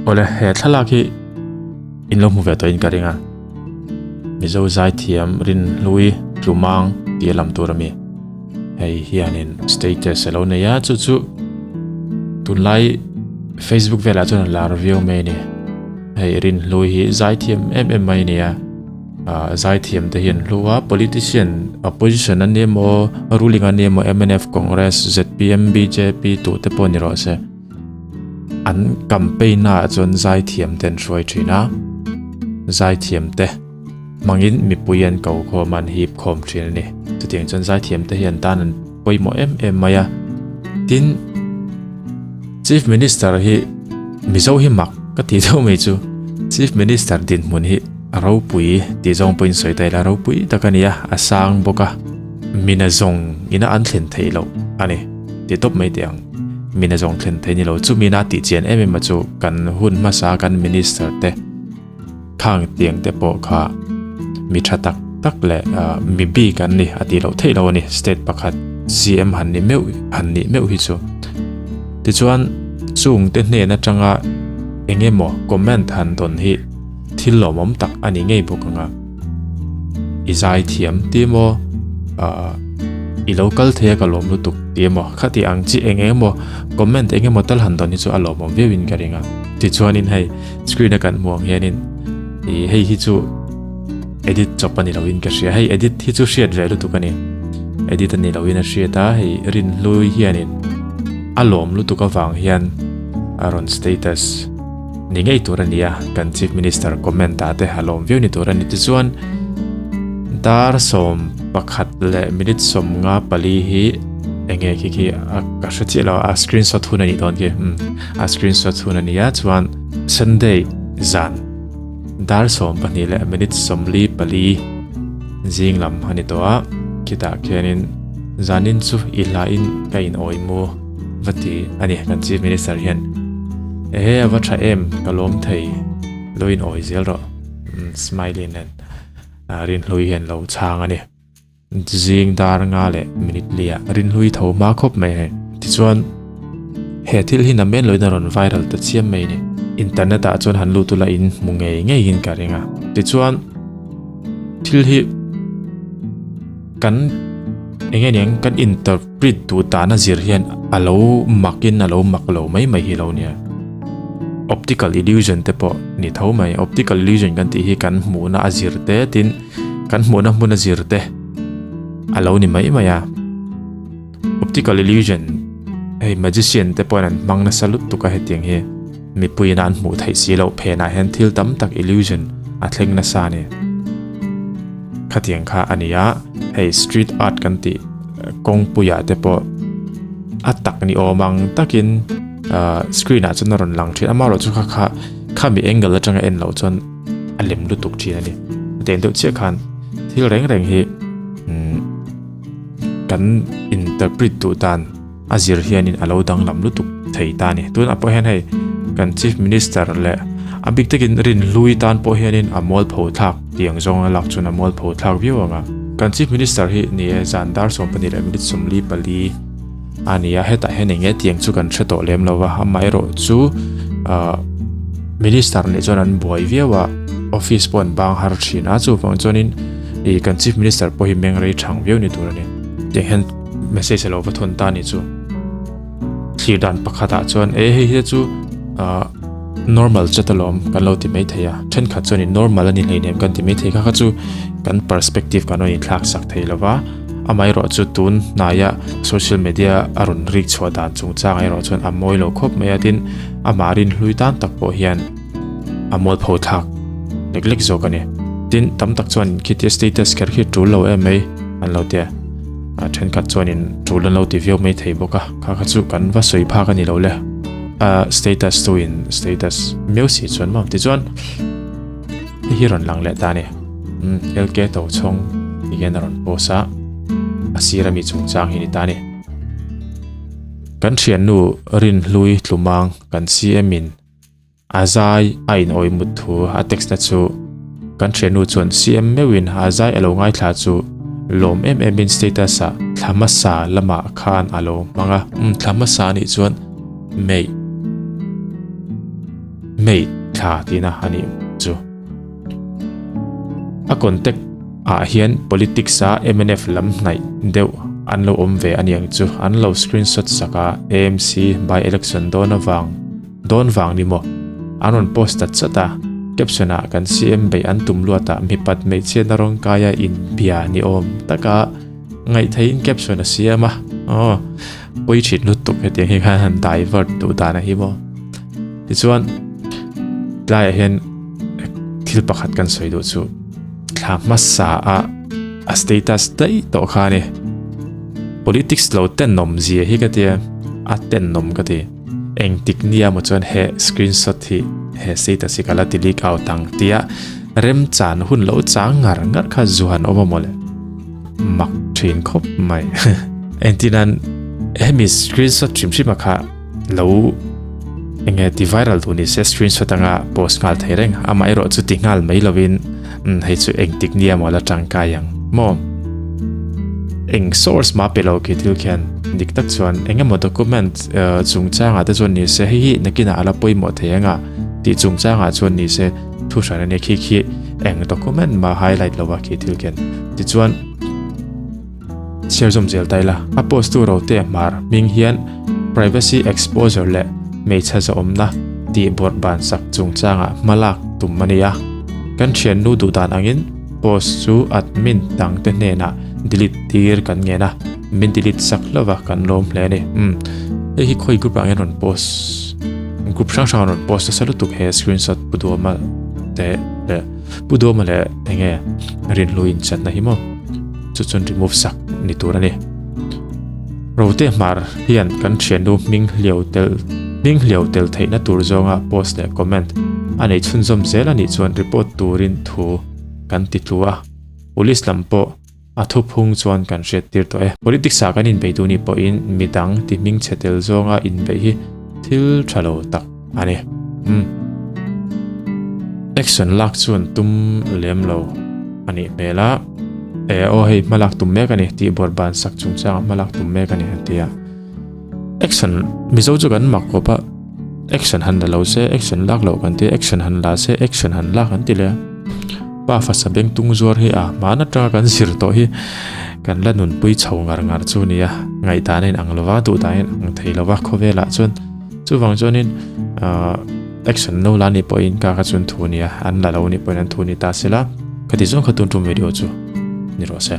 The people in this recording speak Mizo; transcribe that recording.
Awle he thlalak hi in lo hmu ve tawhin ka ring a. Mizo zaithiam Rinhlui Tlumang tih a lam tur a mi. Hei hianin status a lo nei a, chu chu tunlai Facebook velah chuan a lar viau mai a ni. Hei Rinhlui hi zaithiam em em mai a ni a. Ah zaithiam te hian hlu a, politician opposition an ni emaw ruling an ni emaw mnf, Congress, zpm, bjp tute te pawh ni rawh se. An campaign naah chuan zaithiam te an hruai thin a, zaithiam te hmangin mipui an ko khawm a an hip khawm thin a ni. Chutiang chuan zaithiam te hian tan an pawimawh em em mai a, tin Chief Minister hi Mizo hi mak ka tih deuh mai chu Chief Minister dinhmun hi a ropui tih zawng pawhin sawi ta ila ropui tak a ni a, a sang bawk a, mina zawng ina an thlen theih loh a ni ti tawp mai teh ang. Mina zawng thlen theih ni lo chu mina tih chian em em a chu kan hun hmasa kan Minister te khang tiang te pawh kha mi tha tak tak leh mi bik an ni a tih loh theih loh a ni state pakhat CM han ni meuh han nih meuh hi chu. Tichuan chung te hnen atanga eng emaw comment han dawn hi thil lawmawm tak a ni ngei bawk ang a. I zai thiam ti emaw ah i lo kal thei a ka lawm lutuk ti emaw khati ang chi eng eng emaw comment eng emaw tal han dawn hi chu a lawmawm viau in ka ring a. Tichuanin hei screen a kan hmuh ang hianin ih hei hi chu edit chawp a ni loin ka hria hei edit hi chu hriat ve lutuk a ni edit a ni loin a hriat a hei Rinhlui hianin a lawm lutuk avang hian a rawn status ni ngei tur a ni a kan chief minister comment ah te a lawm viau ni tur a ni tichuan dar 11 leh minute 54 hi enge khi khi a ka hre chiah lo a screenshot hun a nih dawn khi umm a screenshot hun a ni a chuan Sunday zan dar 12 leh minute 44 zing lam a ni tawh a khitah khianin zanin chu i hlain ka in awi mu va ti a ni kan chief minister hian ehe a va tha em ka lawm thei lo in awi zel rawh smiley nen Rinhlui hian lo chhang a ni. Zing dar nga leh minute liah Rinhlui tho hma khawp mai hei. Tichuan he thil hi namen loin a rawn viral ta chiam mai ni. Internet ah chuan han lut ula in hmu ngei ngeiin ka ring a. Tichuan thil hi kan eng nge niang kan interpret duh dan a zir hian a lo makin a lo mak lo mai mai hi lo nia. Optical illusion te pawh ni tho mai. Optical illusion kan tih hi kan hmuhna a zir te tin Kan hmuhna hmun a zir te a lo ni mai mai a. Optical illusion hei magician te pawhin an hmang nasa lutuk a hetiang hi mipuiin an hmuh theih si loh phenah hian thil tam tak illusion a thleng nasa a ni. Khatiang kha a ni a, hei street art kan tih kawngpuiah te pawh a tak ni awm ang takin screen ah chuan a rawn lang thin a, amaherawhchu kha kha khami angle atanga en loh chuan a lem lutuk thin a ni. Hetiang deuh chiah khan thil reng reng hi umm kan interpret duh dan a zir hianin a lo danglam lutuk thei ta a ni. Tunah pawh hian hei kan chief minister leh a bik takin Rinhlui tan pawh hianin a mualpho thlak tiang zawnga lak chuan a mualpho thlak viau ang a. Kan chief minister hi ni e zan dar 12 leh minute 44 a ni a, hetah hian eng nge tiang chu kan hre tawh lem lo va, amaherawhchu ah minister nih chuan an buai viau a, office pawh an bang har thin a, chuvang chuanin ih kan chief minister pawh hi meng rei thang viau ni tur a ni. Tiang hian message a lo va thawn ta a nih chu. Thlir dan pakhatah chuan e hei hi chu ah normal chat alawm kan lo ti mai thei a, thenkhat chuanin normal a ni hleinem kan ti mai thei kha kha chu kan perspective kan rawn inthlak sak thei lo va. Amaherawh chu tun hnaia social media a rawn rik chhuah dan chungchang erawh chuan a mawi lo khawp mai a, tin amah rinhlui tan tak pawh hian a mualpho thlak lek lek zawk a ni. Tin, tam tak chuan khitia status kher khi tul lo em mai an lo ti a, a thenkhat chuanin tul an lo ti viau mai thei bawk a, kha kha chu kan va sawi phak a ni lo le. A status tu in status miau si chuan maw tichuan hei hi rawn lang leh ta a ni. Umm LK Tochhawng ti hian a rawn post a, a sir ami chungchang hi ni ta a ni. Kan thiannu Rinhlui Tlumang kan CM in a zai a in awih mut thu a text na chu kan thiannu chuan CM meuhin a zai a lo ngaithla chu lawm em em in status ah thla hmasa lamah khan a lo hmang a. Umm thla hmasa anih chuan May. May thla tihna a nih chu. A contact ah hian politics a mnf lam hnaih deuh an lo awm ve a niang chu an lo screenshot sak a AMC by election dawn avang dawn vang ni maw an rawn post ta chat a caption ah kan CM beih an tum luat ah mipat hmeichhiatna rawngkaia inbia ni awm taka ngaihtheihin caption a siam a aw pawi thin lutuk hetiang hi khan han divert duh dan a hi maw tichuan tlaiah hian thil pakhat kan sawi duh chu thla hmasa a a status daih tawh kha a ni politics lo tenawm zia hi ka tia a tenawm ka ti engtik nia maw chuan he screenshot hi he status hi ka la ti leak out ang tia remchan hun lo chang ngar ngar kha zuan awm a mawle. Mak thin khawp mai. Engtinan hemi screenshot hrim hrim a kha lo enge ti viral duh ni se screenshot anga post nghal thei reng amah erawh chu ti nghal mai lovin hei chu engtik nia maw la tangkai ang maw eng source ma pe lo khi thil khian dik tak chuan engemaw document chungchangah te chuan ni se hei hi nakinah a la pawimawh thei anga tih chungchangah chuan ni se Thu hran a ni khi khi eng document mah highlight lo a khi thil khian. Tichuan chhiar zawm zel ta ila. A post tu ro te hmar hming hian privacy exposure leh hmeichhe zawhawmna tih bawrh ban sak chungchangah hma lak tum a ni a. Kan thiannu duh dan angin post chu admin dang te hnenah delete tir kan ngen a, min delete sak hlauh a kan lawm hle a ni. Umm hei hi khawi group ah nge rawn post. Group hrang hrang rawn post nasa lutuk he screenshot Pu Duhawma te leh Pu Duhawma leh enge Rinhlu in chatna hi maw chu chuan remove sak ni tur a ni. Rote hmar hian kan thiannu hming hliau tel hming hliau tel theihna tur zawnga post leh comment a nei chhunzawm zel a nih chuan report turin thu kan ti tlu a, police lam pawh A thuphung chuan kan hriat tir tawh e. Politics ah kan inbeih duh nih pawhin midang ti hming chhe tel zawnga inbeih hi thil tha lo tak a ni. Umm. Action lak chuan tum lem lo a nih hmel a. E aw hei hma lak tum mek a ni tih bawrh ban sak chungchangah hma lak tum mek a ni an ti a. Action Mizo chu kan mak khawp a. Action han la lo se action lak loh kan ti a, action han la se action han lak an ti leh a. Pa fasa beng tung zuar hi a hmaan atanga kan zir tawh hi kan la nunpui chho ngar ngar chu nia ngaihdan a inang lova duhdan a inang thei lova khawvelah chuan chuvang chuanin ahh action no la nih pawhin ka kha chuan thu nia an la lo nih pawhin an thu ni ta sela khati zawng kha tun tum video chu ni rawh se.